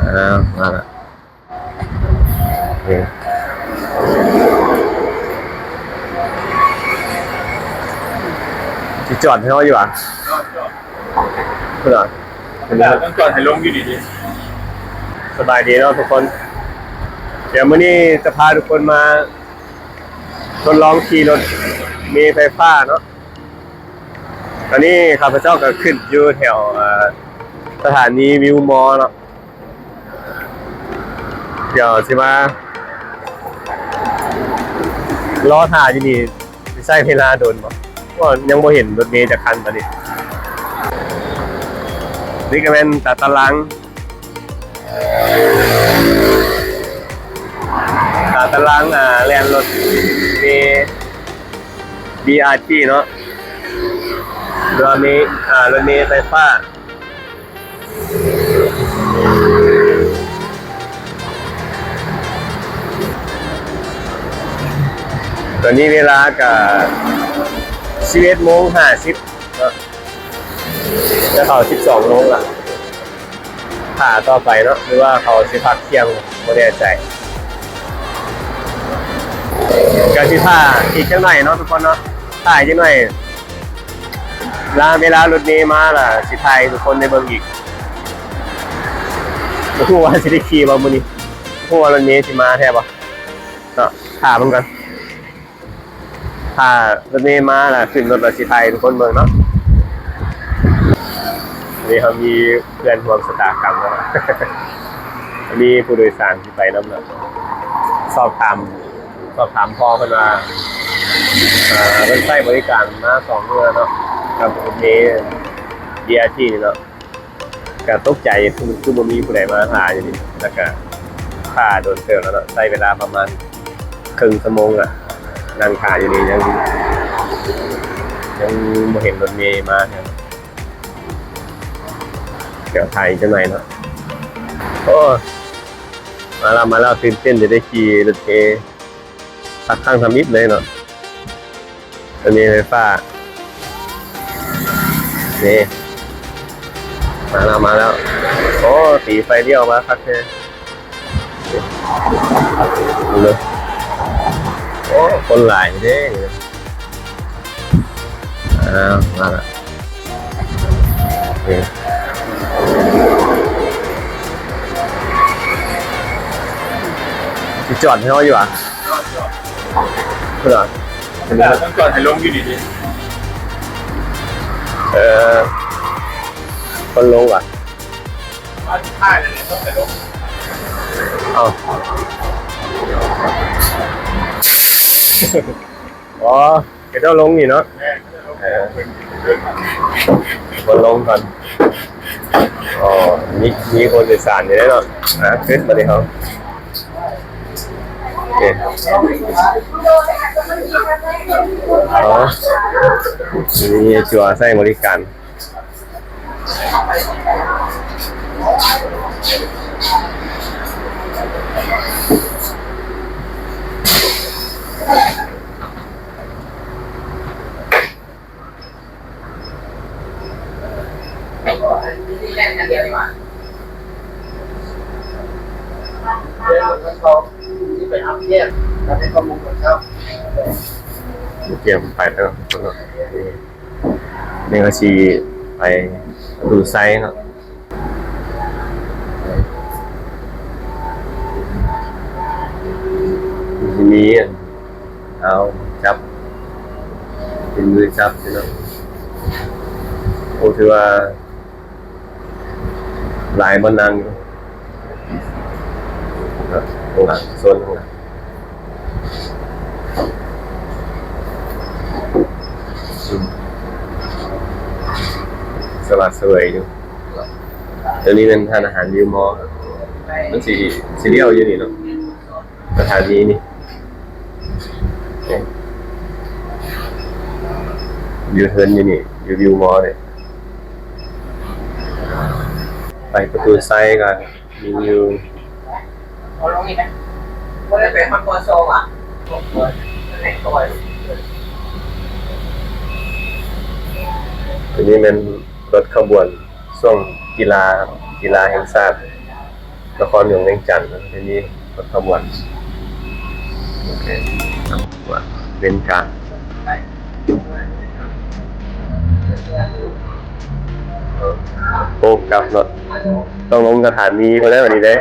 ອ່າ ມາລະ ເອີ ຊິຈອດໃຫ້ເຮົາຢູ່ຫວາ? ເພິ່ນວ່າ ຕ້ອງຈອດໃຫ້ລົງຢູ່ນີ້ຕິ. ສະບາຍດີເນາະທຸກຄົນ, ດຽວມື້ນີ້ຈະພາທຸກຄົນມາທົດລອງຂີ່ລົດເມໄຟຟ້າເນາະ. ຕອນນີ້ຂ້າພະເຈົ້າກໍຂຶ້ນຢູ່ແຖວ ເອີ ສະຖານີວິວມໍເນາະ. ດຽວຊິມາລໍຖ້າຢູ່ນີ້ ຊິໃຊ້ເວລາດົນບໍ່? ເພາະວ່າຍັງບໍ່ເຫັນລົດເມຈັກຄັນຕອນນີ້. ນີ້ກໍແມ່ນຕາຕະລາງ ຕາຕະລາງ ອ່າ ແລ່ນລົດເມ ບີອາທີ ເນາະ ຫຼືວ່າເມ ອ່າ ລົດເມໄຟຟ້າ. ຕອນນີ້ເວລາກະສິບເອັດໂມງຫ້າສິບເນາະ ຈະເຂົ້າສິບສອງໂມງລະ. ຖ້າຕໍ່ໄປເນາະ ຫຼືວ່າເຂົາຊິພັກທ່ຽງ ບໍ່ແນ່ໃຈ. ກະຊິຖ້າອີກຈັກໜ້ອຍເນາະທຸກຄົນເນາະ, ຖ້າອີກຈັກໜ້ອຍ ລາເວລາລົດເມມາລະ ຊິຖ່າຍໃຫ້ທຸກຄົນໄດ້ເບິ່ງອີກ. ບໍ່ຮູ້ວ່າຊິໄດ້ຂີ່ບໍ່ມື້ນີ້, ບໍ່ຮູ້ວ່າລົດເມຊິມາແທ້ບໍ່ເນາະ, ຖ້າເບິ່ງກ່ອນ. ຖ້າລົດເມມາລະ ຂຶ້ນລົດລະ ຊິຖ່າຍໃຫ້ທຸກຄົນເບິ່ງເນາະ. ນີ້ເຮົາມີເພື່ອນຮ່ວມຊະຕາກຳແລ້ວ, ມີຜູ້ໂດຍສານຊິໄປນຳເນາະ. ສອບຖາມ ສອບຖາມພໍ່ເພິ່ນວ່າ ເອີ ເພິ່ນໃຊ້ບໍລິການມາສອງມື້ແລ້ວເນາະ ກັບລົດເມ ບີອາທີ ນີ້ເນາະ. ກະຕົກໃຈ ຄື ຄືບໍ່ມີຜູ້ໃດມາຖ້າຢູ່ນີ້, ແລ້ວກະຖ້າດົນເຕີບແລ້ວເນາະ, ໃຊ້ເວລາປະມານເຄິ່ງຊົ່ວໂມງລະ ນັ່ງຖ້າຢູ່ນີ້ ຍັງ ຍັງບໍ່ເຫັນລົດເມມາເທື່ອ. ດຽວຖ້າອີກຈັກໜ້ອຍເນາະ. ໂອ້ ມາແລ້ວ ມາແລ້ວ, ຕື່ນເຕັ້ນຈະໄດ້ຂີ່ລົດເມ ຄັກຄັ້ງທຳອິດເລີຍເນາະ. ອັນນີ້ໄຟຟ້າ ນີ້ ມາແລ້ວ ມາແລ້ວ. ໂອ້ ຕີໄຟລ້ຽວມາຄັກແທ້. ໂອ້ ຄົນຫຼາຍເດ້. ອ້າວ ມາລະ. ເອີ ຊິຈອດໃຫ້ເຮົາຢູ່ຫວາ? ເພິ່ນວ່າ ຕ້ອງຈອດໃຫ້ລົງຢູ່ນີ້ຕິ. ເອີ ຄົນລົງຫວາ? ເອົ້າ ອໍ ເຂົາເຈົ້າລົງນີ້ເນາະ. ເອີ ເພິ່ນລົງກ່ອນ. ອໍ ມີ ມີຄົນໂດຍສານຢູ່ເດ້ເນາະ. ອ່າ ຂຶ້ນບາດນີ້ເຮົາ. ໂອເຄ ອໍ ມີຕົວໃຊ້ບໍລິການ. ກຽມໄປແລ້ວ ນີ້ກໍຊິໄປປະຕູໄຊເນາະ. ມີອັນ ເອົາ ຈັບ ເປັນມືຈັບພີ່ນ້ອງ. ໂອ້ ຖືວ່າຫຼາຍບ່ອນນັ່ງຢູ່ ຂ້າງຫຼັງ ໂຊນຂ້າງຫຼັງ. ອືມ ສະຫວາດສະເຫວີຍຢູ່. ຕົວນີ້ແມ່ນຮ້ານອາຫານວິວມໍ ມັນຊິ ຊິລ້ຽວຢູ່ນີ້ເນາະ ສະຖານີນີ້ ຢູ່ເທິງຢູ່ນີ້ ຢູ່ວິວມໍນີ້. ໄປປະຕູໄຊກໍມີຢູ່. ຕົວນີ້ແມ່ນລົດຂະບວນ ຊ່ວງກິລາ ກິລາແຫ່ງຊາດເນ ຄອນຫຼວງວຽງຈັນ ທີ່ມີ ນະຄອນຫຼວງ ໂອເຄ ວຽງຈັນ ໂອ້ ກັບເນາະ ຕ້ອງລົງສະຖານີພຸ້ນແຫຼະ ບັດນີ້ເດ້.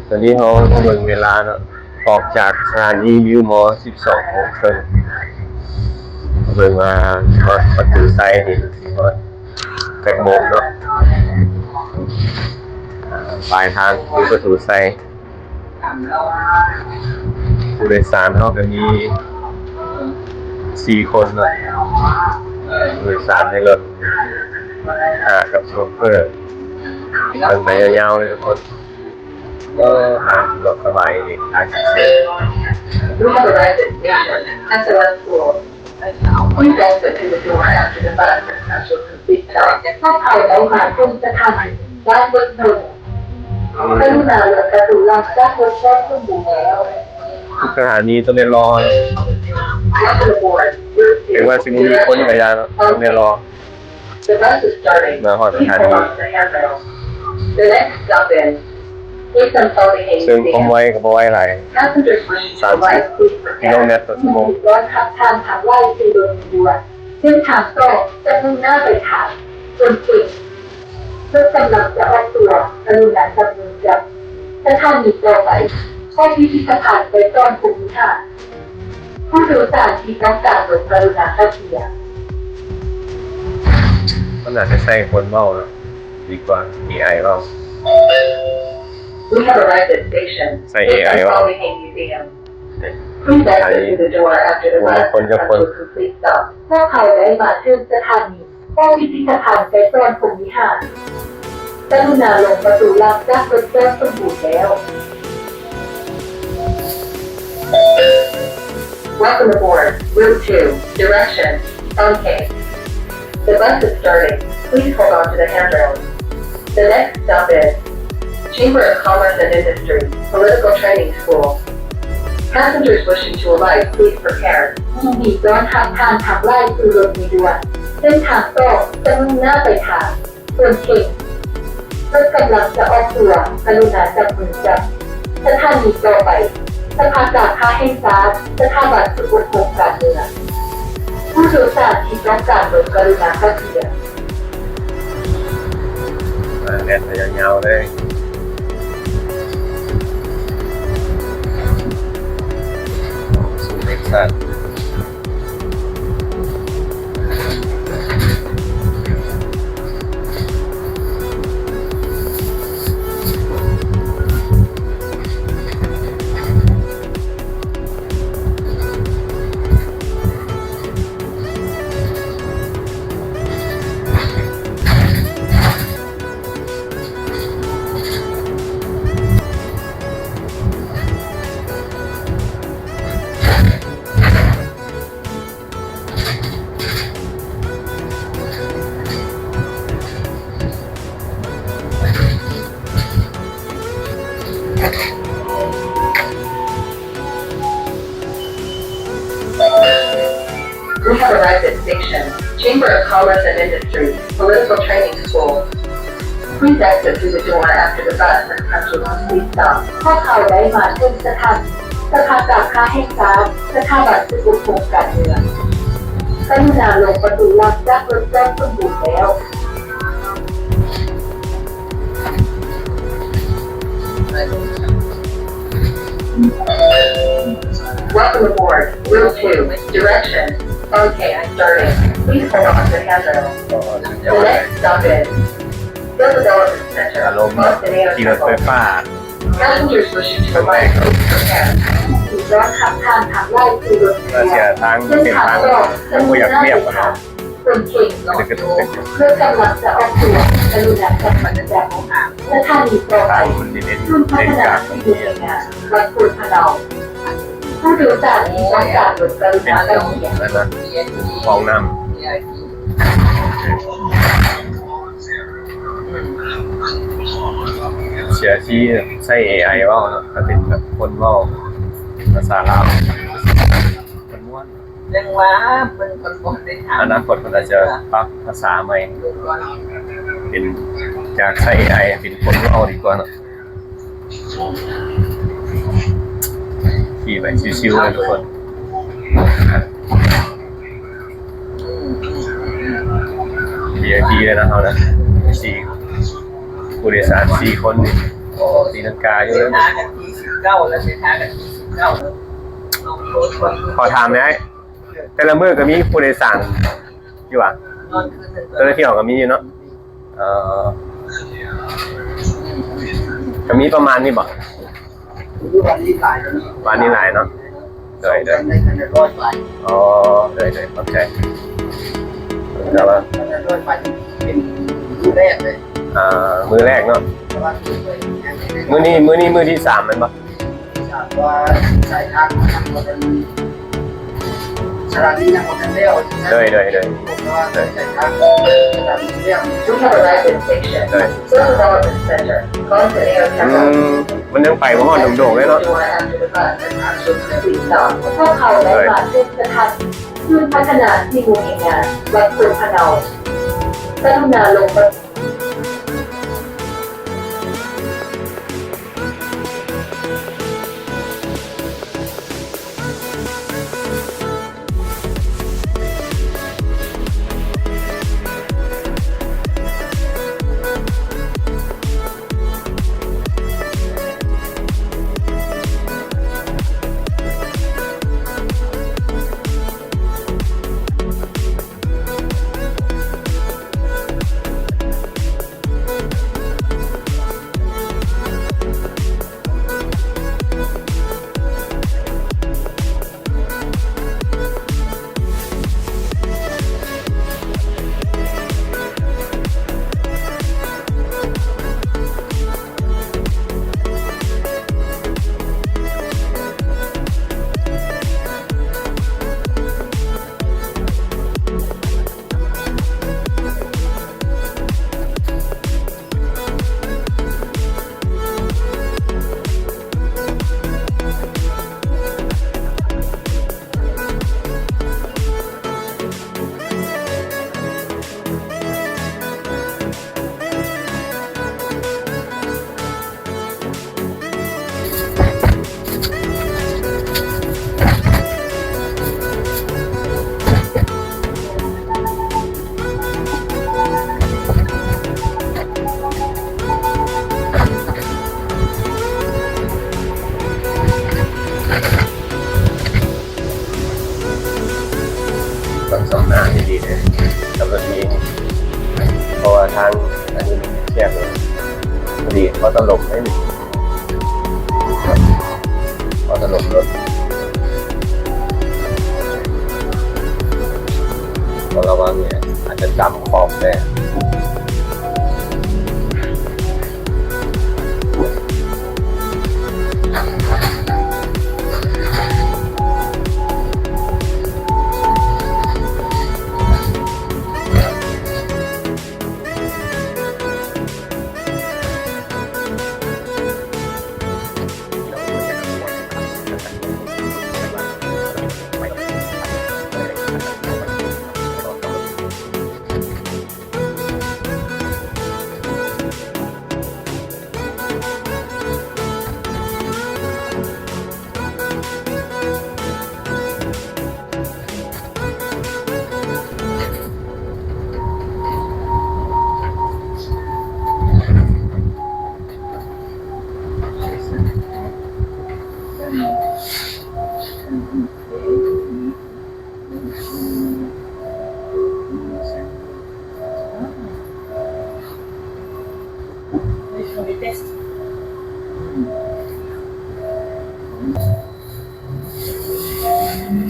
ຕອນນີ້ເຮົາເບິ່ງເວລາເນາະ ອອກຈາກສະຖານີວິວມໍ ສິບສອງໂມງເຄິ່ງ ເບິ່ງວ່າຮອດປະຕູໄຊນີ້ຮອດຈັກໂມງເນາະ. ອ່າ ປາຍທາງຢູ່ປະຕູໄຊ ຜູ້ໂດຍສານເຮົາກໍມີສີ່ຄົນເນາະ ຜູ້ໂດຍສານໃນລົດ ອ່າ ກັບໂຊເຟີ ເບິ່ງໄປຍາວໆເລີຍທຸກຄົນ. ເອີ ສະດວກສະບາຍດີ. We have arrived at station S O S four. Please exit through the door after the bus has passed your complete stop. ພວກເຮົາໄດ້ມາເຖິງສະຖານີບ້ານເບິກໂນນ ກະລຸນາລົງປະຕູຫຼັງຈາກລົດແລ້ວ. ສະຖານີຕ້ອງໄດ້ລໍ Welcome aboard. ເຖິງວ່າຊິບໍ່ມີຄົນກະຢ່າ ຕ້ອງໄດ້ລໍ. The bus is starting. ມາຮອດສະຖານີ Please hold on to the handrail. The next stop is Eastern Solving ເຊິ່ງຄວາມໄວກໍບໍ່ໄວຫຼາຍ Passengers wishing to alight, please prepare. ສາມສິບກິໂລແມັດຕໍ່ຊົ່ວໂມງ. ມີຕ້ອນຮັບທ່ານທັງຫຼາຍຂຶ້ນລົດນີ້ດ່ວນ. ເສັ້ນທາງຕໍ່ຈະມຸ່ງໜ້າໄປທາງ ຄົນເກັ່ງ. ລົດກຳລັງຈະອອກຕົວ ກະລຸນາຈັບມືກັບສະຖານີຕໍ່ໄປ ຮອດພິພິທະພັນໄກສອນພົມວິຫານ. ຜູ້ໂດຍສານທີ່ຕ້ອງການລົງ ກະລຸນາກະເຊຍ. ມັນໜ້າຈະໃຊ້ຄົນເວົ້າເນາະ ດີກວ່າເອໄອເວົ້າ. We have arrived at station. ໃຊ້ເອໄອເວົ້າ. Please exit through the door after the bus has passed your complete stop. ພວກເຮົາໄດ້ມາເຖິງສະຖານີ ພິພິທະພັນໄກສອນພົມວິຫານ. ກະລຸນາລົງປະຕູຫຼັງຈາກລົດແລ້ວສົມບູນແລ້ວ. Welcome aboard. Route two. Direction, Songkhla. The bus is starting. Please hold on to the handrail. The next stop is Chamber of Commerce and Industry, Political Training School. Passengers wishing to alight, please prepare. ຍິນດີຕ້ອນຮັບທ່ານທັງຫຼາຍສູ່ລົດນີ້ດ່ວນ. ເສັ້ນທາງຕໍ່ຈະມຸ່ງໜ້າໄປທາງ ຄົນເກັ່ງ. ລົດກຳລັງຈະອອກຕົວ ກະລຸນາຈັບມືກັບສະຖານີຕໍ່ໄປ ສະພາກາຊາແຫ່ງຊາດ, ສະຖາບັນຝຶກອົບຮົມການເມືອງ. ຜູ້ໂດຍສານທີ່ຕ້ອງການລົງ ກະລຸນາກະເຊຍ. ແລ່ນໄປຍາວໆເລີຍ ສູ່ເທັກຊັສ. We have arrived at station Chamber of Commerce and Industry, Political Training School. Please exit through the door after the bus has passed your complete stop. ພວກເຮົາໄດ້ມາເຖິງສະຖານ ສະພາກາຊາແຫ່ງຊາດ, ສະຖາບັນຝຶກອົບຮົມການເມືອງ. ກະລຸນາລົງປະຕູຫຼັງຈາກລົດແລ້ວສົມບູນແລ້ວ. Welcome aboard. Route two. Direction, Songkhla. Starting. Please hold on to the handrail. The next stop is ອາລົມຂີ່ລົດໄຟຟ້າ. ເພື່ອເສັ້ນທາງ ເສັ້ນທາງມັນບໍ່ຢາກລຽບເນາະ. ເປັນກະຕຶກ ເພື່ອກຳລັງຈະອອກຕົວ ກະລຸນາຂັບລົດຈາກສະຖານີຕໍ່ໄປ ສູນພັດທະນາທີ່ມີແຮງງານ ວັດໂພນພະເນົາ. ຜູ້ໂດຍສານທີ່ຕ້ອງການລົດ ກະລຸນາໄລ່ລຽນ. ຫ້ອງນ້ຳ ເສຍທີ່ໃຊ້ເອໄອເວົ້າເນາະ ຖ້າເປັນແບບຄົນເວົ້າພາສາລາວ ມັນມ່ວນ. ຈັ່ງວ່າເພິ່ນກໍບໍ່ໄດ້ຖາມ ອະນາຄົດເພິ່ນອາດຈະປັບພາສາໃໝ່ ເປັນຈາກໃຊ້ເອໄອ ເປັນຄົນເວົ້າດີກວ່າເນາະ. ຂີ່ໄປຊິວໆ ເລີຍທຸກຄົນ. ວີໄອພີເລີຍນະເຮົານະ ສີ່ ຜູ້ໂດຍສານສີ່ຄົນນີ້ ໂອ້ ຕີລັງກາຢູ່ເລີຍ. ເສດຖາກັນທີສິບເກົ້າ ແລະ ເສດຖາກັນທີສິບເກົ້າ. ຂໍຖາມແດ່ ແຕ່ລະມື້ກໍມີຜູ້ໂດຍສານຢູ່ຫວາ? ແຕ່ລະຖ້ຽວກໍມີຢູ່ເນາະ. ເອີ ກໍມີປະມານນີ້ບໍ່? ວັນນີ້ຫຼາຍເນາະ. ໂດຍໆ ອໍ ໂດຍໆ ຂອບໃຈ. ແຕ່ວ່າ ອ່າ ມື້ແລກເນາະ. ມື້ນີ້ ມື້ນີ້ມື້ທີສາມແມ່ນບໍ່? ໂດຍ ໂດຍ ໂດຍ ໂດຍ ອືມ ມັນຍັງໄປບໍ່ຮອດດົງໆເລີຍເນາະ. ພວກເຂົາໄດ້ມາເທດສະຖານ ສູນພັດທະນາທີ່ໝູ່ແຮງງານ ວັດໂພນພະເນົາ ກະລຸນາລົງ ຕ້ອງຊຳນານດີໆເດ້ ກັບລົດນີ້ ເພາະວ່າທາງອັນນີ້ແຄບເລີຍ ພໍດີເຂົາຕະຫຼົມໃຫ້ນີ້ ເຂົາຕະຫຼົມລົດ ຕ້ອງລະວັງນີ້ ອາດຈະດຳຂອບແດ່.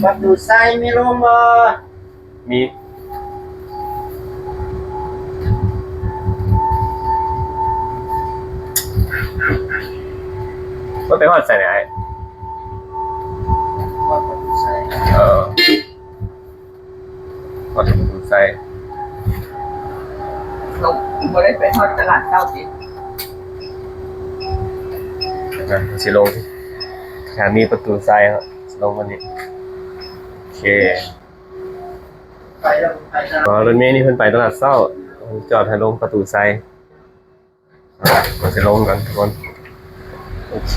ປະຕູໄຊມີລົມບໍ່? ມີ. ມັນໄປຮອດໃສນີ້ອ້າຍ? ຮອດປະຕູໄຊ. ເອີ ຮອດປະຕູໄຊ. ລົງ ບໍ່ໄດ້ໄປຮອດຕະຫຼາດເຊົ້າຕິ? ນະ ຊິລົງສະຖານີປະຕູໄຊເນາະ ຊິລົງວັນນີ້. ໂອເຄ ອໍ ລົດເມນີ້ເພິ່ນໄປຕະຫຼາດເຊົ້າ ເພິ່ນຈອດໃຫ້ລົງປະຕູໄຊ. ເຮົາຈະລົງກັນທຸກຄົນ. ໂອເຄ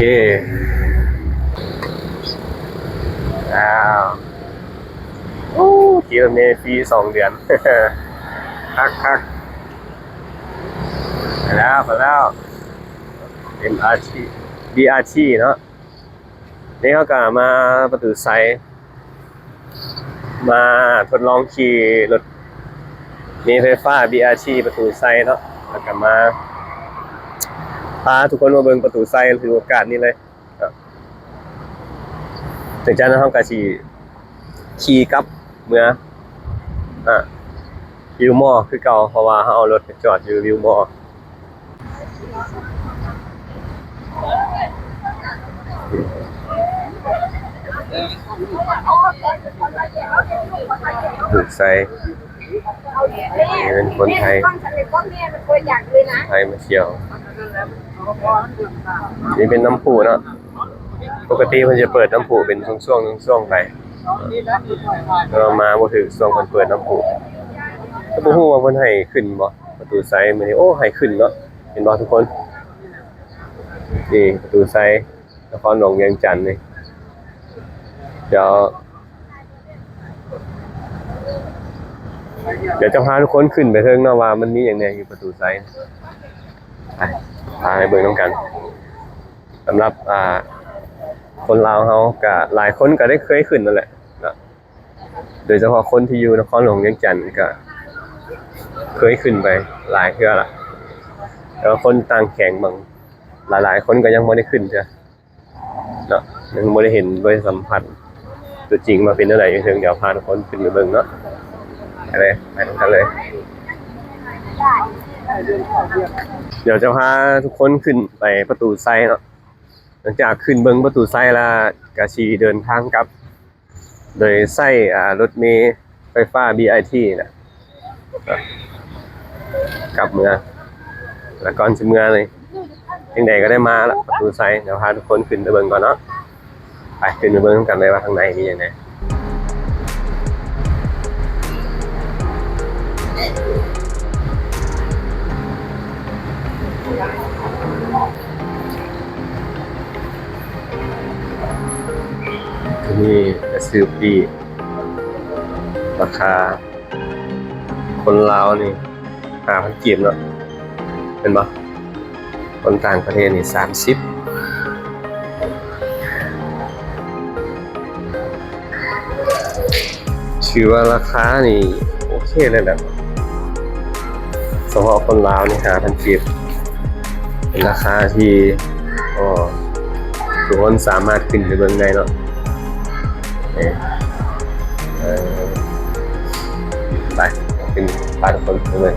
ອ້າວ ໂອ້ ຂີ່ລົດເມຟຣີສອງເດືອນ ຄັກໆ. ໄປແລ້ວ ໄປແລ້ວ ເອັມອາທີ ບີອາທີເນາະ. ນີ້ເຮົາກະມາປະຕູໄຊ ມາທົດລອງຂີ່ລົດເມໄຟຟ້າ ບີອາທີ ປະຕູໄຊເນາະ ແລ້ວກະມາພາທຸກຄົນມາເບິ່ງປະຕູໄຊ ຖືໂອກາດນີ້ເລີຍເນາະ. ຫຼັງຈາກນັ້ນເຮົາກະຊິຂີ່ກັບເມືອ ອາ ວິວມໍຄືເກົ່າ ເພາະວ່າເຮົາເອົາລົດໄປຈອດຢູ່ວິວມໍ. ປະຕູໄຊ ນີ້ເປັນຄົນໄທ ໄທມາທ່ຽວ. ນີ້ເປັນນ້ຳພຸເນາະ. ປົກກະຕິເພິ່ນຈະເປີດນ້ຳພຸເປັນຊ່ວງໆ ຊ່ວງໆໄປ ແຕ່ວ່າມາບໍ່ຖືກຊ່ວງເພິ່ນເປີດນ້ຳພຸ. ແຕ່ບໍ່ຮູ້ວ່າເພິ່ນໃຫ້ຂຶ້ນບໍ່ ປະຕູໄຊມື້ນີ້. ໂອ້ ໃຫ້ຂຶ້ນເນາະ ເຫັນບໍ່ທຸກຄົນ? ນີ້ປະຕູໄຊ ນະຄອນຫຼວງວຽງຈັນນີ້. ດຽວ ດຽວຈະພາທຸກຄົນຂຶ້ນໄປເທິງເນາະ ວ່າມັນມີຫຍັງແດ່ຢູ່ປະຕູໄຊ. ໄປ ພາໄປເບິ່ງນຳກັນ. ສຳລັບ ອ່າ ຄົນລາວເຮົາກະຫຼາຍຄົນກະໄດ້ເຄີຍຂຶ້ນນັ້ນແຫຼະເນາະ ໂດຍສະເພາະຄົນທີ່ຢູ່ນະຄອນຫຼວງວຽງຈັນກະເຄີຍຂຶ້ນໄປຫຼາຍເທື່ອລະ ແຕ່ວ່າຄົນຕ່າງແຂວງບາງ ຫຼາຍໆຄົນກະຍັງບໍ່ໄດ້ຂຶ້ນເທື່ອເນາະ ຍັງບໍ່ໄດ້ເຫັນ ບໍ່ໄດ້ສຳຜັດຕົວຈິງວ່າເປັນແນວໃດຢູ່ເທິງ. ດຽວພາທຸກຄົນຂຶ້ນໄປເບິ່ງເນາະ. ໄປເລີຍ ໄປນຳກັນເລີຍ. ດຽວຈະພາທຸກຄົນຂຶ້ນໄປປະຕູໄຊເນາະ. ຫຼັງຈາກຂຶ້ນເບິ່ງປະຕູໄຊແລ້ວ ກະຊິເດີນທາງກັບ ໂດຍໃຊ້ ອ່າ ລົດເມໄຟຟ້າ ບີອາທີ ນະ ກັບເມືອ. ແລ້ວກ່ອນຊິເມືອນີ້ ຈັ່ງໃດກະໄດ້ມາລະ ປະຕູໄຊ. ດຽວພາທຸກຄົນຂຶ້ນໄປເບິ່ງກ່ອນເນາະ. ໄປ ຂຶ້ນໄປເບິ່ງນຳກັນເລີຍວ່າທາງໃນມີຫຍັງແດ່. ໂຕນີ້ກະຊື້ປີ້ ລາຄາຄົນລາວນີ້ຫ້າພັນກີບເນາະ ແມ່ນບໍ່? ຄົນຕ່າງປະເທດນີ້ສາມສິບ. ຖືວ່າລາຄານີ້ໂອເຄເລີຍແຫຼະ ສະເພາະຄົນລາວນີ້ຫ້າພັນກີບ ເປັນລາຄາທີ່ ໂອ້ ທຸກຄົນສາມາດຂຶ້ນໄປເບິ່ງໄດ້ເນາະ. ເອີ ເອີ ໄປ ຂຶ້ນ ພາທຸກຄົນໄປເບິ່ງ.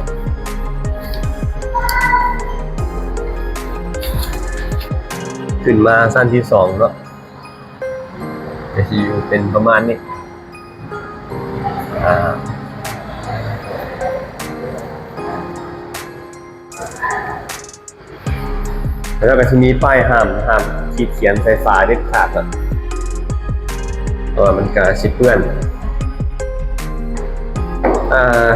ຂຶ້ນມາຊັ້ນທີສອງເນາະ ກະຊິຢູ່ເປັນປະມານນີ້ ອ່າ ແລ້ວກະຊິມີປ້າຍຫ້າມ ຫ້າມຂີດຂຽນໃສ່ຝາເດັດຂາດເນາະ ເພາະວ່າມັນກະຊິເປື້ອນ. ອ່າ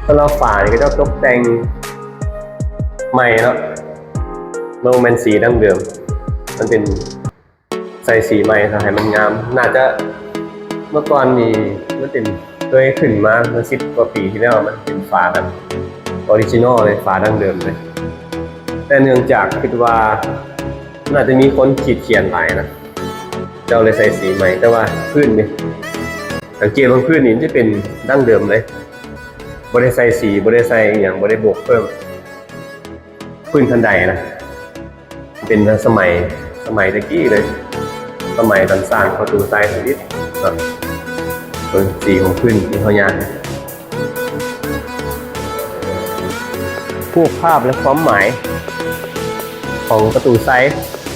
ສຳລັບຝານີ້ ເຂົາເຈົ້າຕົກແຕ່ງໃໝ່ເນາະ ມັນບໍ່ແມ່ນສີດັ້ງເດີມ ມັນເປັນ ໃສ່ສີໃໝ່ເພື່ອໃຫ້ມັນງາມ. ໜ້າຈະ ເມື່ອກ່ອນນີ້ມັນເປັນ ເຄີຍຂຶ້ນມາເມື່ອສິບກວ່າປີທີ່ແລ້ວ ມັນເປັນຝາແບບອໍຣິຈິນໍເລີຍ ຝາດັ້ງເດີມເລີຍ. ແຕ່ເນື່ອງຈາກຄິດວ່າໜ້າຈະມີຄົນຂີດຂຽນຫຼາຍນະ ເຈົ້າເລີຍໃສ່ສີໃໝ່. ແຕ່ວ່າພື້ນນີ້ ສັງເກດເບິ່ງພື້ນນີ້ມັນຈະເປັນດັ້ງເດີມເລີຍ ບໍ່ໄດ້ໃສ່ສີ ບໍ່ໄດ້ໃສ່ອີ່ຫຍັງ ບໍ່ໄດ້ໂບກເພີ່ມ. ພື້ນຂັ້ນໄດນະ ເປັນສະໄໝ ສະໄໝແຕ່ກີ້ເລີຍ ສະໄໝຕອນສ້າງປະຕູໄຊທຳອິດເນາະ. ເບິ່ງສີຂອງພື້ນທີ່ເຮົາຍ່າງ ຮູບພາບ ແລະ ຄວາມໝາຍຂອງປະຕູໄຊ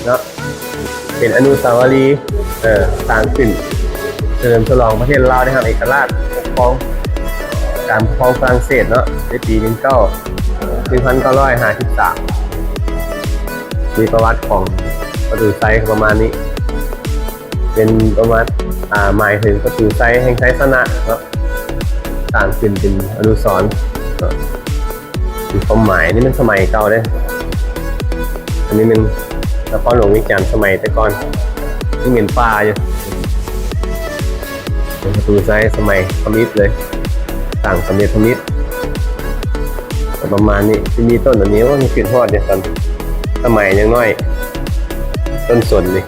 ເນາະ ເປັນອະນຸສາວະລີ ເອີ ສ້າງຂຶ້ນສະເຫຼີມສະຫຼອງປະເທດລາວໄດ້ຮັບເອກະລາດປົກຄອງ ການປົກຄອງຝຣັ່ງເສດເນາະ ໃນປີໜຶ່ງເກົ້າ ໜຶ່ງພັນເກົ້າຮ້ອຍຫ້າສິບສາມ. ມີປະຫວັດຂອງປະຕູໄຊປະມານນີ້ ເປັນປະຫວັດ ອາ ໝາຍເຖິງປະຕູໄຊແຫ່ງໄຊຊະນະເນາະ ສ້າງຂຶ້ນເປັນອະນຸສອນເນາະ. ມີຄວາມໝາຍ ນີ້ແມ່ນສະໄໝເກົ່າເດ້ ອັນນີ້ແມ່ນນະຄອນຫຼວງວຽງຈັນສະໄໝແຕ່ກ່ອນ ຍັງເປັນປ່າຢູ່ ເປັນປະຕູໄຊສະໄໝທຳອິດເລີຍ ສ້າງສຳເລັດທຳອິດ ກໍປະມານນີ້. ທີ່ມີຕົ້ນອັນນີ້ ໂອ້ ຄິດຮອດຢູ່ຕອນສະໄໝຍັງນ້ອຍ ຕົ້ນສົນນີ້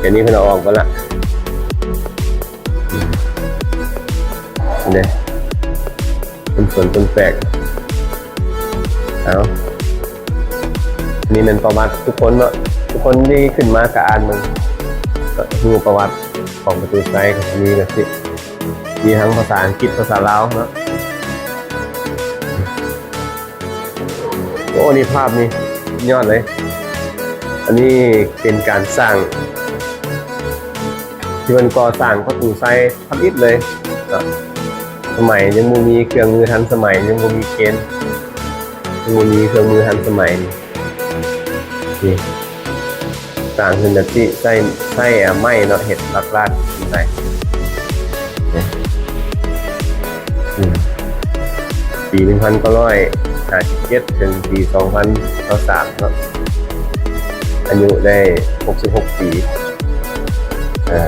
ດຽວນີ້ເພິ່ນເອົາອອກໝົດລະ ເດ້ ເປັນສວນຕົ້ນແປກ. ເອົາ ນີ້ແມ່ນປະຫວັດທຸກຄົນເນາະ ທຸກຄົນທີ່ຂຶ້ນມາກະອ່ານເບິ່ງ ກະຮູ້ປະຫວັດຂອງປະຕູໄຊ ກະຊິມີແບບນີ້ ມີທັງພາສາອັງກິດ ພາສາລາວເນາະ. ໂອ້ ນີ້ພາບນີ້ສຸດຍອດເລີຍ ອັນນີ້ເປັນການສ້າງ ທີ່ເພິ່ນກໍ່ສ້າງປະຕູໄຊທຳອິດເລີຍເນາະ. ສະໄໝຍັງບໍ່ມີເຄື່ອງມືທັນສະໄໝ ຍັງບໍ່ມີເຄຣນ ຍັງບໍ່ມີເຄື່ອງມືທັນສະໄໝ ນີ້ ສ້າງຂຶ້ນແບບນີ້ ໃຊ້ ໃຊ້ ອາ ໄມ້ເນາະ ເຮັດຫຼັກລາກຂຶ້ນໄປ ນີ້ ອືມ ປີໜຶ່ງພັນເກົ້າຮ້ອຍຫ້າສິບເຈັດ ເຖິງປີສອງພັນຊາວສາມເນາະ ອາຍຸໄດ້ຫົກສິບຫົກປີ ເອີ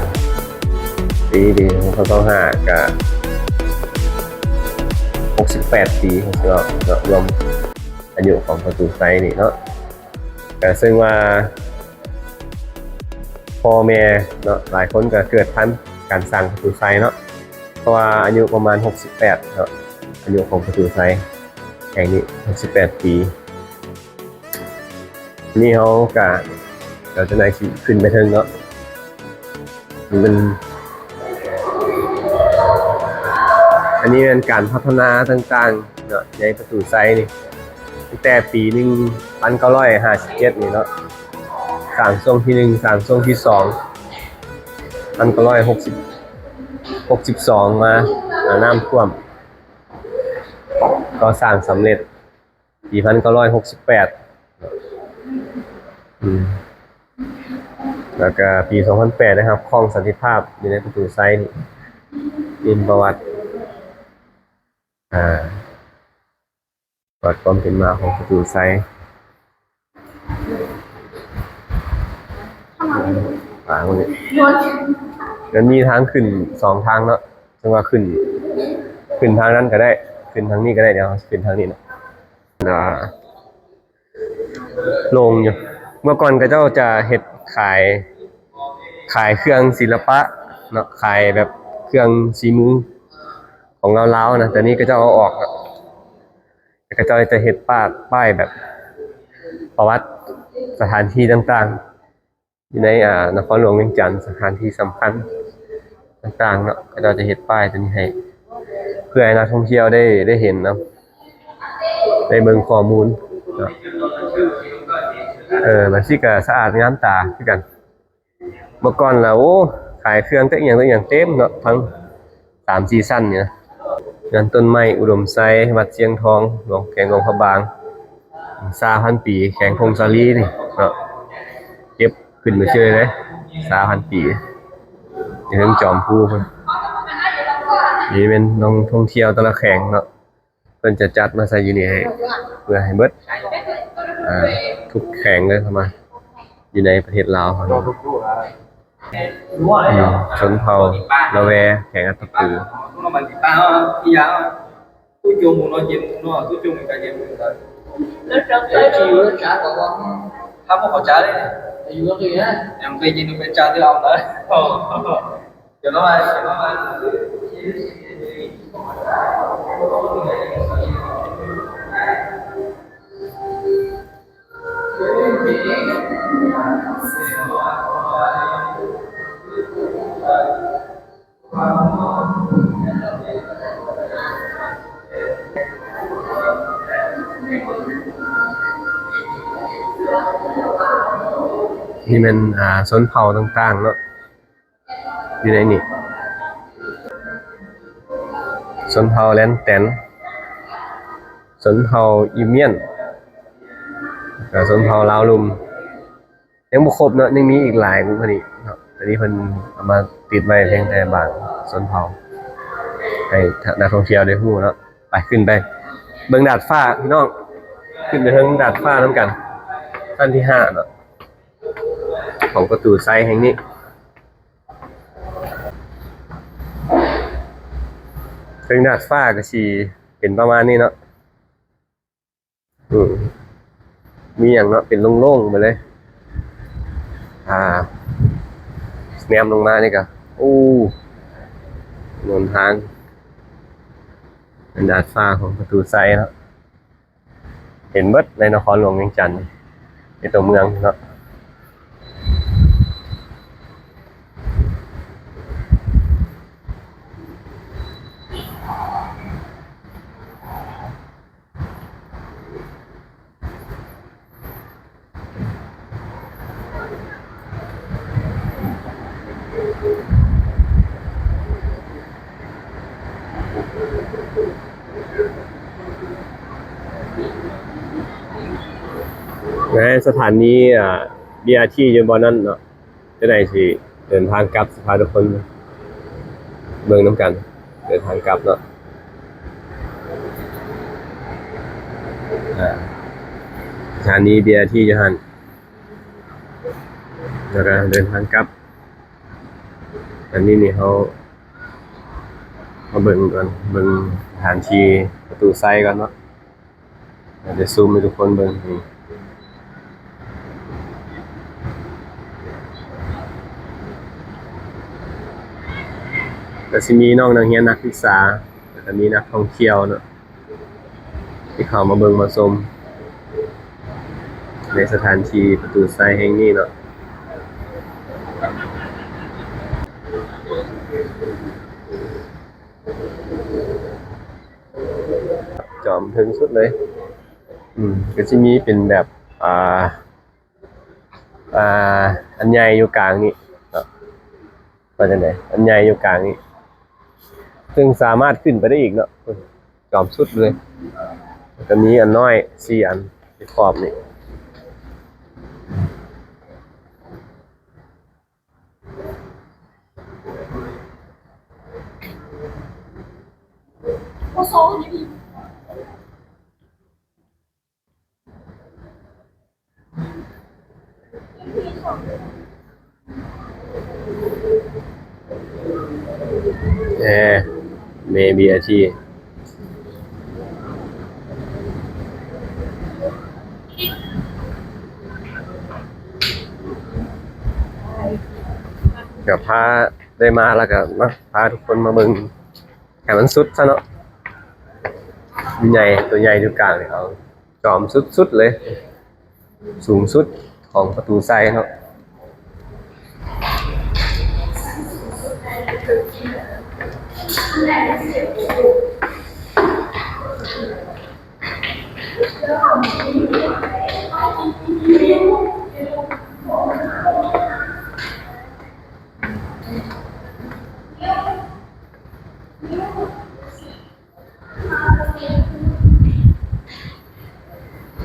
ປີ ປີສອງພັນຊາວຫ້າກະຫົກສິບແປດປີເນາະ ລວມອາຍຸຂອງປະຕູໄຊນີ້ເນາະ. ກະເຊິ່ງວ່າພໍ່ແມ່ເນາະ ຫຼາຍຄົນກະເກີດທັນການສ້າງປະຕູໄຊເນາະ ເພາະວ່າອາຍຸປະມານຫົກສິບແປດເນາະ ອາຍຸຂອງປະຕູໄຊແຫ່ງນີ້ຫົກສິບແປດປີ. ນີ້ເຮົາກະ ດຽວຈັ່ງໃດຊິຂຶ້ນໄປເທິງເນາະ ມັນເປັນ ອັນນີ້ແມ່ນການພັດທະນາຕ່າງໆເນາະ ໃນປະຕູໄຊນີ້ ຕັ້ງແຕ່ປີໜຶ່ງພັນເກົ້າຮ້ອຍຫ້າສິບເຈັດນີ້ເນາະ ສ້າງຊ່ວງທີໜຶ່ງ ສ້າງຊ່ວງທີສອງ ພັນເກົ້າຮ້ອຍຫົກສິບ ຫົກສິບສອງມາ ອາ ນ້ຳຖ້ວມ ກໍສ້າງສຳເລັດ ປີພັນເກົ້າຮ້ອຍຫົກສິບແປດ ອືມ ແລ້ວກະປີສອງພັນແປດໄດ້ຮັບຂອງສັນຕິພາບຢູ່ໃນປະຕູໄຊນີ້ ມີປະຫວັດ ອາ ປະຫວັດຄວາມເປັນມາຂອງປະຕູໄຊ ປາງນີ້ ມັນມີທາງຂຶ້ນສອງທາງເນາະ ຈັ່ງວ່າຂຶ້ນ ຂຶ້ນທາງນັ້ນກະໄດ້ ຂຶ້ນທາງນີ້ກະໄດ້ ດຽວເຮົາຊິຂຶ້ນທາງນີ້ເນາະ ໂລ່ງຢູ່ ເມື່ອກ່ອນເຂົາເຈົ້າຈະເຮັດຂາຍ ຂາຍເຄື່ອງສິລະປະເນາະ ຂາຍແບບເຄື່ອງສີມືຂອງລາວໆນະ ແຕ່ນີ້ເຂົາເຈົ້າເອົາອອກເນາະ ແຕ່ເຂົາເຈົ້າຈະເຮັດປ້າຍ ປ້າຍແບບປະຫວັດສະຖານທີ່ຕ່າງໆ ຢູ່ໃນ ອາ ນະຄອນຫຼວງວຽງຈັນ ສະຖານທີ່ສຳຄັນຕ່າງໆເນາະ ເຂົາເຈົ້າຈະເຮັດປ້າຍຕົວນີ້ໃຫ້ ເພື່ອໃຫ້ນັກທ່ອງທ່ຽວໄດ້ ໄດ້ເຫັນເນາະ ໄດ້ເບິ່ງຂໍ້ມູນເນາະ. ເອີ ແບບຊີ້ກະສະອາດງາມຕາຄືກັນ. ເມື່ອກ່ອນລະ ໂອ້ ຂາຍເຄື່ອງຈັກອີ່ຫຍັງ ຈັກອີ່ຫຍັງເຕັມເນາະ ທັງ ສາມສີ່ຊັ້ນນີ້ນະ ເຮືອນຕົ້ນໄມ້ອຸດົມໄຊ ວັດຊຽງທອງ ຫຼວງ ແຂວງຫຼວງພະບາງ ຊາພັນປີ ແຂວງຜົ້ງສາລີນີ້ເນາະ ເກັບຂຶ້ນໄປຊື່ເລີຍ ຊາພັນປີ ຢູ່ເທິງຈອມພູພຸ້ນ. ນີ້ແມ່ນນັກທ່ອງທ່ຽວແຕ່ລະແຂວງເນາະ ເພິ່ນຈະຈັດມາໃສ່ຢູ່ນີ້ໃຫ້ ເພື່ອໃຫ້ເບິດ ອ່າ ທຸກແຂວງເລີຍເຂົ້າມາຢູ່ໃນປະເທດລາວເຮົານີ້. ອືມ ຊົນເຜົ່າລະແວ ແຂວງອັດຕະປື. ນີ້ແມ່ນ ອ່າ ຊົນເຜົ່າຕ່າງໆເນາະ ຢູ່ໃນນີ້ ຊົນເຜົ່າແລນແຕນ, ຊົນເຜົ່າອີມຽນ ແລ້ວກໍຊົນເຜົ່າລາວລຸ່ມ. ຍັງບໍ່ຄົບເນາະ ຍັງມີອີກຫຼາຍກວ່ານີ້ເນາະ. ອັນນີ້ເພິ່ນເອົາມາຕິດໄວ້ພຽງແຕ່ບາງຊົນເຜົ່າ ໃຫ້ນັກທ່ອງທ່ຽວໄດ້ຮູ້ເນາະ. ໄປ ຂຶ້ນໄປເບິ່ງດາດຟ້າພີ່ນ້ອງ, ຂຶ້ນໄປເທິງດາດຟ້ານຳກັນ ຊັ້ນທີຫ້າເນາະ ຂອງປະຕູໄຊແຫ່ງນີ້. ເທິງດາດຟ້າກໍຊິເປັນປະມານນີ້ເນາະ. ອືມ ມີຫຍັງເນາະ ເປັນໂລ່ງໆໄປເລີຍ. ອ່າ ແນມລົງມານີ້ກະ ໂອ້ ຫົນທາງ ເປັນດາດຟ້າຂອງປະຕູໄຊເນາະ. ເຫັນເບິດໃນນະຄອນຫຼວງວຽງຈັນ ໃນຕົວເມືອງເນາະ. ແມ່ນສະຖານີ ອ່າ ບີອາທີ ຢູ່ບ່ອນນັ້ນເນາະ. ຈັ່ງໃດຊິເດີນທາງກັບ ຊິພາທຸກຄົນເບິ່ງນຳກັນ ເດີນທາງກັບເນາະ. ອ່າ ສະຖານີບີອາທີຢູ່ຫັ້ນ ແລ້ວກໍເດີນທາງກັບ. ອັນນີ້ນີ້ເຮົາມາເບິ່ງກ່ອນ ເບິ່ງສະຖານທີ່ປະຕູໄຊກ່ອນເນາະ. ດຽວຊູມໃຫ້ທຸກຄົນເບິ່ງ. ນີ້ ກໍຊິມີນ້ອງນັກຮຽນນັກສຶກສາ ແລ້ວກໍມີນັກທ່ອງທ່ຽວເນາະ ທີ່ເຂົ້າມາເບິ່ງມາຊົມໃນສະຖານທີ່ປະຕູໄຊແຫ່ງນີ້ເນາະ. ຈອມເທິງສຸດເລີຍ. ອືມ ກໍຊິມີເປັນແບບ ອ່າ ອ່າ ອັນໃຫຍ່ຢູ່ກາງນີ້ເນາະ. ວ່າຈັ່ງໃດ? ອັນໃຫຍ່ຢູ່ກາງນີ້ ເຊິ່ງສາມາດຂຶ້ນໄປໄດ້ອີກເນາະ. ຈອມສຸດເລີຍ. ແລ້ວກໍມີອັນນ້ອຍສີ່ອັນທີ່ຂອບນີ້. ເອີ ເມບີອາທີ ກໍພາ ໄດ້ມາແລ້ວກໍມາພາທຸກຄົນມາເບິ່ງໃຫ້ມັນສຸດຊະເນາະ. ໃຫຍ່ ຕົວໃຫຍ່ຢູ່ກາງນີ້ ເອົາ ຈອມສຸດໆເລີຍ ສູງສຸດຂອງປະຕູໄຊເນາະ.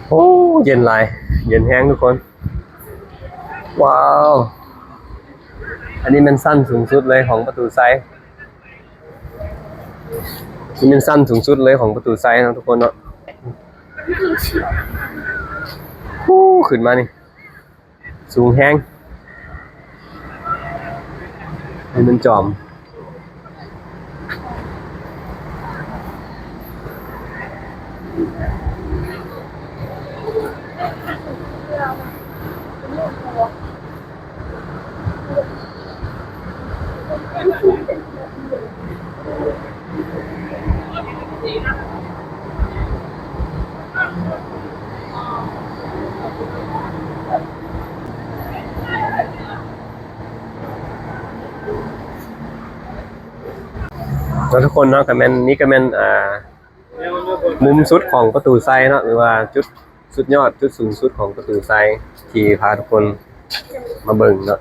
ໂອ້ ເຢັນຫຼາຍ ເຢັນແຮງທຸກຄົນ. ວ້າວ ອັນນີ້ແມ່ນຊັ້ນສູງສຸດເລີຍຂອງປະຕູໄຊ. ນີ້ແມ່ນຊັ້ນສູງສຸດເລີຍຂອງປະຕູໄຊເນາະທຸກຄົນເນາະ. ໂອ້ ຂຶ້ນມານີ້ ສູງແຮງ ໃຫ້ມັນຈອມ. ເນາະທຸກຄົນເນາະ ກໍແມ່ນ ນີ້ກໍແມ່ນ ອ່າ ມຸມສຸດຂອງປະຕູໄຊເນາະ ຫຼືວ່າຈຸດສຸດຍອດ ຈຸດສູງສຸດຂອງປະຕູໄຊ ທີ່ພາທຸກຄົນມາເບິ່ງເນາະ.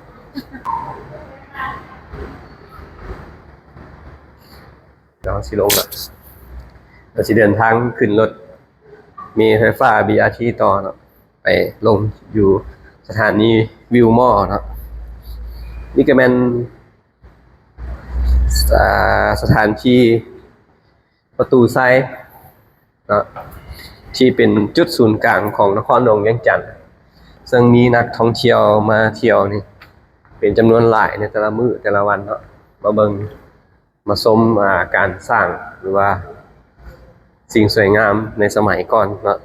ດຽວເຮົາຊິລົງລະ ເຮົາຊິເດີນທາງຂຶ້ນລົດເມໄຟຟ້າ ບີອາທີ ຕໍ່ເນາະ ໄປລົງຢູ່ສະຖານີວິວມໍເນາະ. ນີ້ກໍແມ່ນ ອາ ສະຖານທີ່ປະຕູໄຊເນາະ ທີ່ເປັນຈຸດສູນກາງຂອງນະຄອນຫຼວງວຽງຈັນ ເຊິ່ງມີນັກທ່ອງທ່ຽວມາທ່ຽວນີ້ເປັນຈຳນວນຫຼາຍໃນແຕ່ລະມື້ແຕ່ລະວັນເນາະ ມາເບິ່ງ ມາຊົມ ອາ ການສ້າງ ຫຼືວ່າສິ່ງສວຍງາມໃນສະໄໝກ່ອນເນາະ.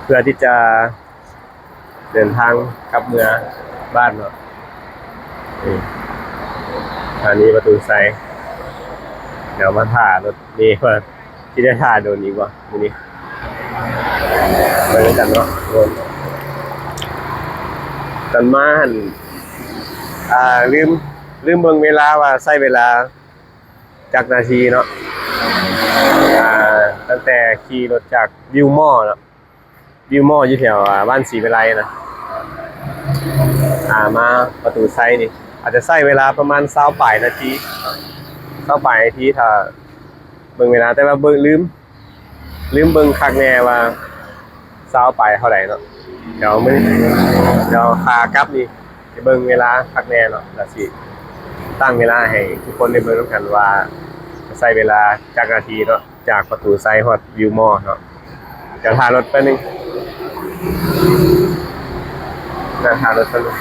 ເພື່ອທີ່ຈະ ເດີນທາງກັບເມືອບ້ານເນາະ. ນີ້ ສະຖານີປະຕູໄຊ ດຽວມາຖ້າລົດເມວ່າຊິໄດ້ຖ້າດົນອີກບໍ່ມື້ນີ້ ໄປນຳກັນເນາະທຸກຄົນ. ຕອນມາຫັ້ນ ອ່າ ລືມ ລືມເບິ່ງເວລາວ່າໃຊ້ເວລາຈັກນາທີເນາະ ອ່າ ຕັ້ງແຕ່ຂີ່ລົດຈາກວິວມໍເນາະ ວິວມໍຢູ່ແຖວ ອ່າ ບ້ານສີວິໄລນະ ອ່າ ມາປະຕູໄຊນີ້ ອາດຈະໃຊ້ເວລາປະມານຊາວປາຍນາທີ ຊາວປາຍນາທີ ຖ້າເບິ່ງເວລາ ແຕ່ວ່າເບິ່ງ ລືມ ລືມເບິ່ງຄັກແນ່ວ່າຊາວປາຍເທົ່າໃດເນາະ. ດຽວມື້ ດຽວຂາກັບນີ້ຊິເບິ່ງເວລາຄັກແນ່ເນາະ ແລ້ວຊິຕັ້ງເວລາໃຫ້ທຸກຄົນໄດ້ເບິ່ງນຳກັນວ່າຈະໃຊ້ເວລາຈັກນາທີເນາະ. ຈາກປະຕູໄຊຮອດວິວມໍເນາະ. ດຽວຖ້າລົດແປັບໜຶ່ງ ນັ່ງຖ້າລົດແປັບໜຶ່ງ.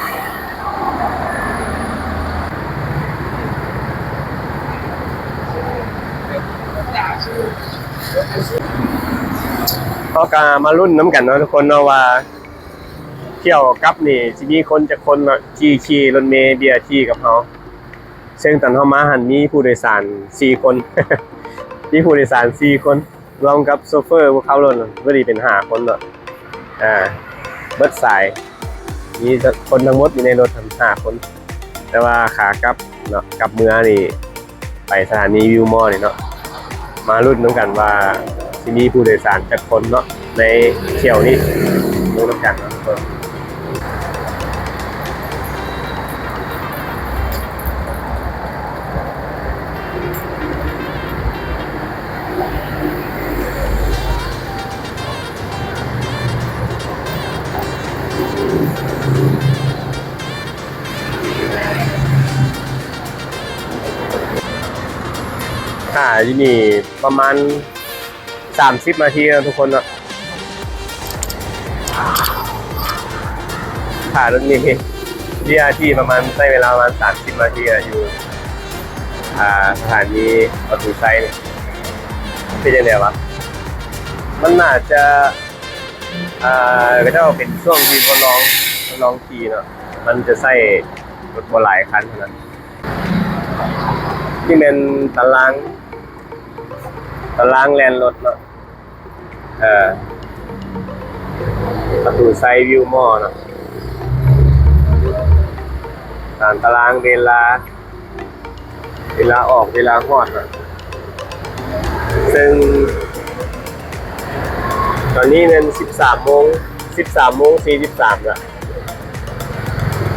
ເຮົາກະມາລຸ້ນນຳກັນເນາະທຸກຄົນເນາະ ວ່າຖ້ຽວກັບນີ້ຊິມີຄົນຈັກຄົນເນາະ ທີ່ຂີ່ລົດເມບີອາທີກັບເຮົາ. ເຊິ່ງຕອນເຮົາມາຫັ້ນມີຜູ້ໂດຍສານສີ່ຄົນ ມີຜູ້ໂດຍສານສີ່ຄົນ ລວມກັບໂຊເຟີຜູ້ຂັບລົດ ພໍດີເປັນຫ້າຄົນເນາະ. ອ່າ ເບິດສາຍ ມີຄົນທັງໝົດຢູ່ໃນລົດຫັ້ນຫ້າຄົນ ແຕ່ວ່າຂາກັບເນາະ ກັບເມືອນີ້ ໄປສະຖານີວິວມໍນີ້ເນາະ. ມາລຸ້ນນຳກັນວ່າຊິມີຜູ້ໂດຍສານຈັກຄົນເນາະ ໃນຖ້ຽວນີ້ ເບິ່ງນຳກັນເນາະ. ຖ້າຢູ່ນີ້ປະມານສາມສິບນາທີເນາະທຸກຄົນເນາະ. ຖ້າລົດນີ້ ບີອາທີ ປະມານ ໃຊ້ເວລາປະມານສາມສິບນາທີແຫຼະ ຢູ່ ອ່າ ສະຖານີປະຕູໄຊນີ້. ເປັນຈັ່ງໃດວະ? ມັນໜ້າຈະ ອ່າ ເຂົາເຈົ້າເປັນຊ່ວງທີ່ທົດລອງ ທົດລອງຂີ່ເນາະ ມັນຈະໃຊ້ລົດບໍ່ຫຼາຍຄັນເທົ່ານັ້ນ. ນີ້ແມ່ນຕາລາງ ຕາລາງແລ່ນລົດເນາະ ເອີ ປະຕູໄຊວິວມໍເນາະ ຕາມຕາລາງເວລາ ເວລາອອກເວລາຮອດເນາະ. ເຊິ່ງຕອນນີ້ແມ່ນສິບສາມໂມງ ສິບສາມໂມງສີ່ສິບສາມລະ.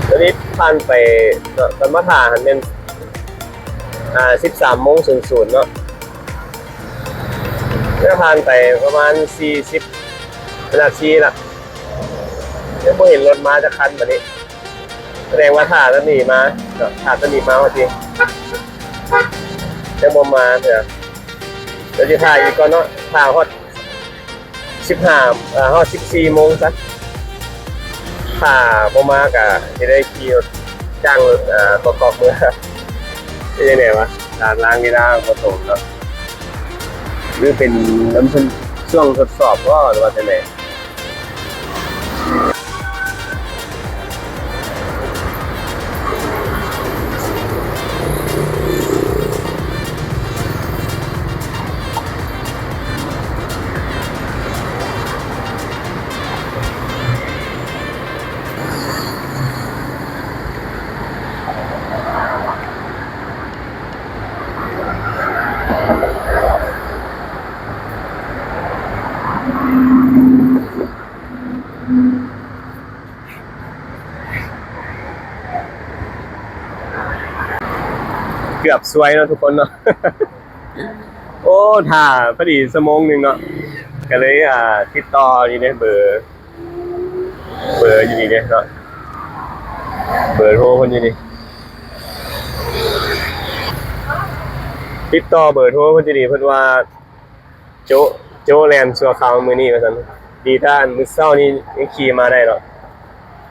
ຕອນນີ້ຜ່ານໄປເນາະ ຕອນມາຖ້າຫັ້ນແມ່ນ ອ່າ ສິບສາມໂມງສູນສູນເນາະ. ແລ້ວຜ່ານໄປປະມານສີ່ສິບນາທີລະ ຍັງບໍ່ເຫັນລົດມາຈັກຄັນບາດນີ້. ສະແດງວ່າຖ້າຕອນນີ້ມາເນາະ ຖ້າຕອນນີ້ມາວ່າຕິ ຍັງບໍ່ມາເທື່ອ. ດຽວຊິຖ້າອີກກ່ອນເນາະ ຖ້າຮອດ ສິບຫ້າ ເອີ ຮອດສິບສີ່ໂມງຊະ ຖ້າບໍ່ມາກະຊິໄດ້ຂີ່ລົດຈ້າງ ເອີ ກອກໆເມືອ. ເປັນຈັ່ງໃດວະ ຕາລາງເວລາບໍ່ຕົງເນາະ ຫຼືເປັນນຳເພິ່ນຊ່ວງທົດສອບບໍ ຫຼືວ່າຈັ່ງໃດ? ເກືອບຊວຍເນາະທຸກຄົນເນາະ. ໂອ້ ຖ້າພໍດີຊົ່ວໂມງໜຶ່ງເນາະ ກະເລີຍ ອ່າ ຕິດຕໍ່ຢູ່ໃນເບີ ເບີຢູ່ນີ້ເດ້ເນາະ ເບີໂທເພິ່ນຢູ່ນີ້ ຕິດຕໍ່ເບີໂທເພິ່ນຢູ່ນີ້ ເພິ່ນວ່າໂຈະ ໂຈະແລ່ນຊົ່ວຄາວມື້ນີ້ວ່າຊັ້ນ. ດີແຕ່ມື້ເຊົ້ານີ້ຍັງຂີ່ມາໄດ້ເນາະ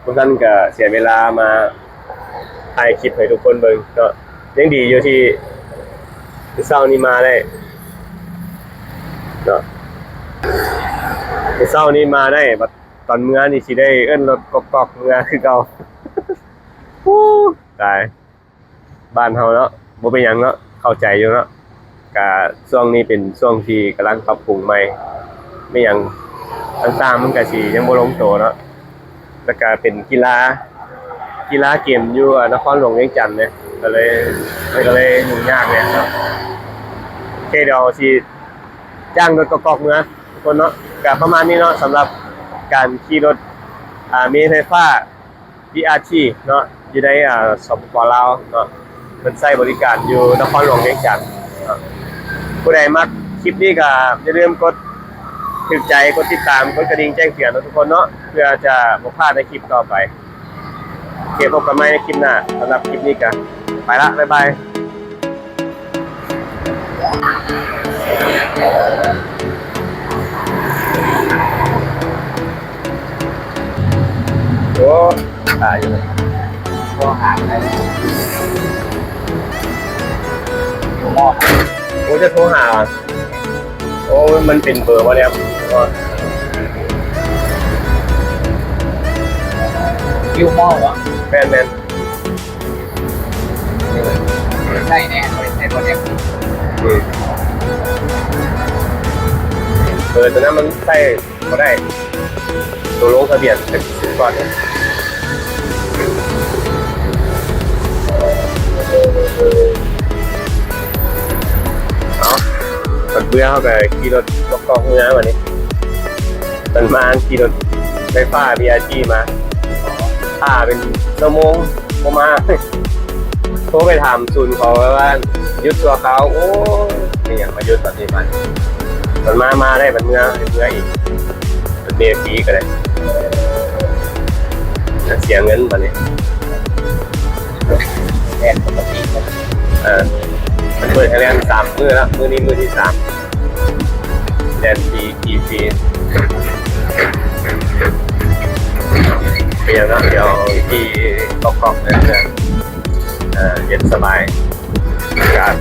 ບໍ່ຊັ້ນກະເສຍເວລາມາຖ່າຍຄລິບໃຫ້ທຸກຄົນເບິ່ງເນາະ. ຍັງດີຢູ່ທີ່ມື້ເຊົ້ານີ້ມາໄດ້ເນາະ ມື້ເຊົ້ານີ້ມາໄດ້ ບັດ ຕອນເມືອນີ້ຊິໄດ້ເອີ້ນລົດກອກໆເມືອຄືເກົ່າ. ໂອ້ ຕາຍ ບ້ານເຮົາເນາະ ບໍ່ເປັນຫຍັງເນາະ ເຂົ້າໃຈຢູ່ເນາະ. ກະຊ່ວງນີ້ເປັນຊ່ວງທີ່ກຳລັງປັບປຸງໃໝ່ ແມ່ນຫຍັງຕ່າງໆ ມັນກະຊິຍັງບໍ່ລົງໂຕເນາະ. ແລ້ວກະເປັນກິລາ ກິລາເກມຢູ່ ອາ ນະຄອນຫຼວງວຽງຈັນເດ້ ກະເລີຍ ມັນກະເລີຍຫຍຸ້ງຍາກແດ່ເນາະ. ໂອເຄ ດຽວຊິຈ້າງລົດກອກໆເມືອ ທຸກຄົນເນາະ. ກະປະມານນີ້ເນາະ ສຳລັບການຂີ່ລົດ ອ່າ ເມໄຟຟ້າ ບີອາທີ ເນາະ ຢູ່ໃນ ອ່າ ສປປ ລາວເນາະ ເພິ່ນໃຊ້ບໍລິການຢູ່ນະຄອນຫຼວງວຽງຈັນເນາະ. ຜູ້ໃດມັກຄລິບນີ້ກະຢ່າລືມກົດຖືກໃຈ ກົດຕິດຕາມ ກົດກະດິ່ງແຈ້ງເຕືອນເນາະ ທຸກຄົນເນາະ ເພື່ອຈະບໍ່ພາດໃນຄລິບຕໍ່ໄປ. ໂອເຄ ພົບກັນໃໝ່ໃນຄລິບໜ້າ. ສຳລັບຄລິບນີ້ກະໄປລະ ບາຍບາຍ. ໂອ້ ຕາຍຢູ່ ໂທຫາໄດ້ຢູ່ໝໍ້. ໂອ້ ຈະໂທຫາ ໂອ້ ມັນເປັນເບີບໍ່ແລ້ວ ຢູ່ໝໍ້ບໍ? ແມ່ນໆ. ໃຊ້ແນ່ ບໍ່ໄດ້ໃຊ້ບໍ່ໄດ້ ອືມ ເບີໂຕນັ້ນມັນໃຊ້ບໍ່ໄດ້ ໂຕລົງທະບຽນເປັນສິບກ່ອນ. ເອົາ ບັດເບື່ອເຮົາກະຂີ່ລົດກອກໆເມືອບັດນີ້ ເພິ່ນມາຂີ່ລົດໄຟຟ້າ ບີອາທີ ມາ ຖ້າເປັນຊົ່ວໂມງບໍ່ມາ. ໂທໄປຖາມສູນເຂົາວ່າຢຸດຊົ່ວຄາວ ໂອ້ຍ ມີຫຍັງມາຢຸດບັດນີ້ບັດ ມັນມາ ມາໄດ້ ມັນເມືອ ເມືອອີກ ເປັນເມຟຣີກະໄດ້ ເສຍເງິນບັດນີ້. ແລ່ນປົກກະຕິ ເອີ ມັນເປີດໃຫ້ແລ່ນສາມມື້ລະ ມື້ນີ້ມື້ທີສາມ ແລ່ນຟຣີ ຂີ່ຟຣີ ເປັນຫຍັງເນາະ ດຽວຂີ່ກອກໆເດີ ເອີ ເຢັນສະບາຍ ອາກາດ.